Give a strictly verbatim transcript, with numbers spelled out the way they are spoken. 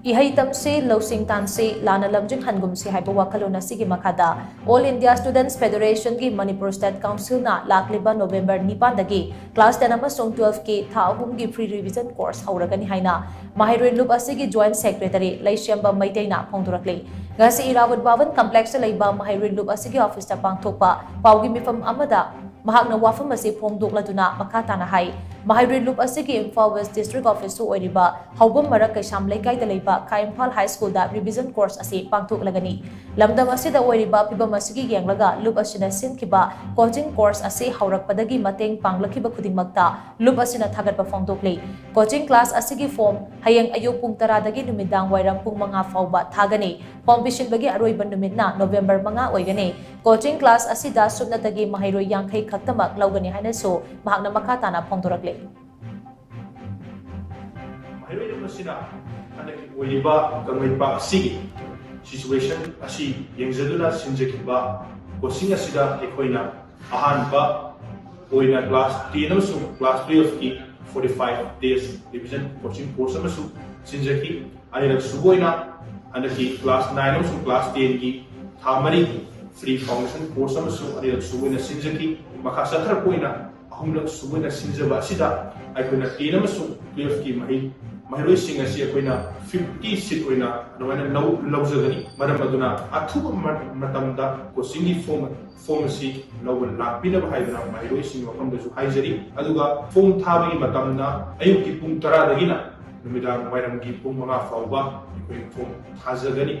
ꯏꯍꯩ ꯇꯝꯁꯤ, ꯂꯧꯁꯤꯡ ꯇꯥꯟꯁꯤ, ꯂꯥꯟꯅ ꯂꯝꯖꯤꯡ ꯍꯟꯒꯨꯝꯁꯤ ꯍꯥꯏꯕ ꯋꯥꯈꯜꯂꯣꯟ ꯑꯁꯤꯒꯤ ꯃꯈꯥꯗ All India Students Federationꯒꯤ Manipur State Councilꯅ ꯂꯥꯛꯂꯤꯕ November ꯅꯤꯄꯥꯟꯗꯒꯤ class ten ꯑꯃꯁꯨꯡ twelveꯀꯤ ꯊꯥ ꯑꯍꯨꯝꯒꯤ free revision course ꯍꯧꯔꯒꯅꯤ ꯍꯥꯏꯅ ꯃꯍꯩꯔꯣꯏ ꯂꯨꯞ ꯑꯁꯤꯒꯤ Joint Secretary ꯂꯩꯁꯦꯝꯕ ꯃꯩꯇꯩꯅ ꯐꯣꯡꯗꯣꯔꯛꯂꯤ꯫ ꯉꯁꯤ ꯏꯔꯥꯕꯣꯠ ꯚꯕꯟ complexꯇ ꯂꯩꯕ ꯃꯍꯩꯔꯣꯏ ꯂꯨꯞ ꯑꯁꯤꯒꯤ officeꯇ ꯄꯥꯡꯊꯣꯛꯄ ꯄꯥꯎꯒꯤ ꯃꯤꯐꯝ ꯑꯃꯗ ꯃꯍꯥꯛꯅ ꯋꯥꯐꯝ ꯑꯁꯤ ꯐꯣꯡꯗꯣꯛꯂꯗꯨꯅ ꯃꯈꯥ ꯇꯥꯅ ꯍꯥꯏ, ꯃꯍꯩꯔꯣꯏ ꯂꯨꯞ ꯑꯁꯤꯒꯤ Imphal West District Officeꯁꯨ ꯑꯣꯏꯔꯤꯕ ꯍꯧꯕꯝ ꯃꯔꯛ ꯀꯩꯁꯥꯝ ꯂꯩꯀꯥꯏꯗ ꯂꯩꯕ ꯈꯥ ꯏꯝꯐꯥꯜ High Schoolꯗ revision course ꯑꯁꯤ ꯄꯥꯡꯊꯣꯛꯂꯒꯅꯤ꯫ ꯂꯝꯗꯝ ꯑꯁꯤꯗ ꯑꯣꯏꯔꯤꯕ ꯐꯤꯚꯝ ꯑꯁꯤꯒꯤ ꯌꯦꯡꯂꯒ ꯂꯨꯞ ꯑꯁꯤꯅ ꯁꯤꯟꯈꯤꯕ coaching course ꯑꯁꯤ ꯍꯧꯔꯛꯄꯗꯒꯤ ꯃꯇꯦꯡ ꯄꯥꯡꯂꯛꯈꯤꯕ ꯈꯨꯗꯤꯡꯃꯛꯇ ꯂꯨꯞ ꯑꯁꯤꯅ ꯊꯥꯒꯠꯄ ꯐꯣꯡꯗꯣꯛꯂꯤ꯫ Coaching class ꯑꯁꯤꯒꯤ form ꯍꯌꯦꯡ ꯑꯌꯨꯛ ꯄꯨꯡ ꯇꯔꯥꯗꯒꯤ ꯅꯨꯃꯤꯗꯥꯡ ꯋꯥꯏꯔꯝ ꯄꯨꯡ ꯃꯉꯥ ꯐꯥꯎꯕ ꯊꯥꯒꯅꯤ꯫ Form ꯄꯤꯁꯤꯟꯕꯒꯤ ꯑꯔꯣꯏꯕ ꯅꯨꯃꯤꯠꯅ November ꯃꯉꯥ ꯑꯣꯏꯒꯅꯤ꯫ Coaching class ꯑꯁꯤꯗ ꯁꯨꯞꯅꯇꯒꯤ ꯃꯍꯩꯔꯣꯏ ꯌꯥꯡꯈꯩ ꯈꯛꯇꯃꯛ ꯂꯧꯒꯅꯤ ꯍꯥꯏꯅꯁꯨ ꯃꯍꯥꯛꯅ ꯃꯈꯥ ꯇꯥꯅ ꯐꯣꯡꯗꯣꯔꯛꯂꯤ꯫ ꯃꯍꯩꯔꯣꯏ ꯑꯃꯁꯤꯅ ꯍꯟꯗꯛꯀꯤ ꯑꯣꯏꯔꯤꯕ ꯀꯪꯂꯩꯄꯥꯛ ꯑꯁꯤꯒꯤ situation ꯑꯁꯤ ꯌꯦꯡꯖꯗꯨꯅ ꯁꯤꯟꯖꯈꯤꯕ coaching ꯑꯁꯤꯗ ꯑꯩꯈꯣꯏꯅ ꯑꯍꯥꯟꯕ ꯑꯣꯏꯅ class ten ꯑꯃꯁꯨꯡ class twelveꯀꯤ forty five days revision coaching course ꯑꯃꯁꯨ ꯁꯤꯟꯖꯈꯤ꯫ ꯑꯅꯤꯔꯛ ꯁꯨꯕ ꯑꯣꯏꯅ ꯍꯟꯗꯛꯀꯤ class nine ꯑꯃꯁꯨꯡ class tenꯒꯤ ꯊꯥ ꯃꯔꯤꯒꯤ free foundation course ꯑꯃꯁꯨ ꯑꯅꯤꯔꯛ ꯁꯨꯕ ꯑꯣꯏꯅ ꯁꯤꯟꯖꯈꯤ꯫ ꯃꯈꯥ ꯆꯠꯊꯔꯛꯄ ꯑꯣꯏꯅ ꯑꯍꯨꯝꯂꯛ ꯁꯨꯕ ꯑꯣꯏꯅ ꯁꯤꯟꯖꯕ ꯑꯁꯤꯗ ꯑꯩꯈꯣꯏꯅ ten ꯑꯃꯁꯨꯡ twelveꯀꯤ ꯃꯍꯩ ꯃꯍꯩꯔꯣꯏꯁꯤꯡ ꯑꯁꯤ ꯑꯩꯈꯣꯏꯅ fifty seat ꯑꯣꯏꯅ ꯑꯗꯨꯃꯥꯏꯅ ꯂꯧ ꯂꯧꯖꯒꯅꯤ꯫ ꯃꯔꯝ ꯑꯗꯨꯅ ꯑꯊꯨꯕ ꯃ- ꯃꯇꯝꯗ coachingꯒꯤ form form ꯑꯁꯤ ꯂꯧꯕ ꯂꯥꯛꯄꯤꯅꯕ ꯍꯥꯏꯗꯨꯅ ꯃꯍꯩꯔꯣꯏꯁꯤꯡꯒꯤ ꯃꯐꯝꯗꯁꯨ ꯍꯥꯏꯖꯔꯤ꯫ ꯑꯗꯨꯒ form ꯊꯥꯕꯒꯤ ꯃꯇꯝꯅ ꯑꯌꯨꯛꯀꯤ ꯄꯨꯡ ꯇꯔꯥꯗꯒꯤꯅ ꯅꯨꯃꯤꯗꯥꯡ ꯋꯥꯏꯔꯝꯒꯤ ꯄꯨꯡ ꯃꯉꯥ ꯐꯥꯎꯕ ꯑꯩꯈꯣꯏ form ꯊꯥꯖꯒꯅꯤ꯫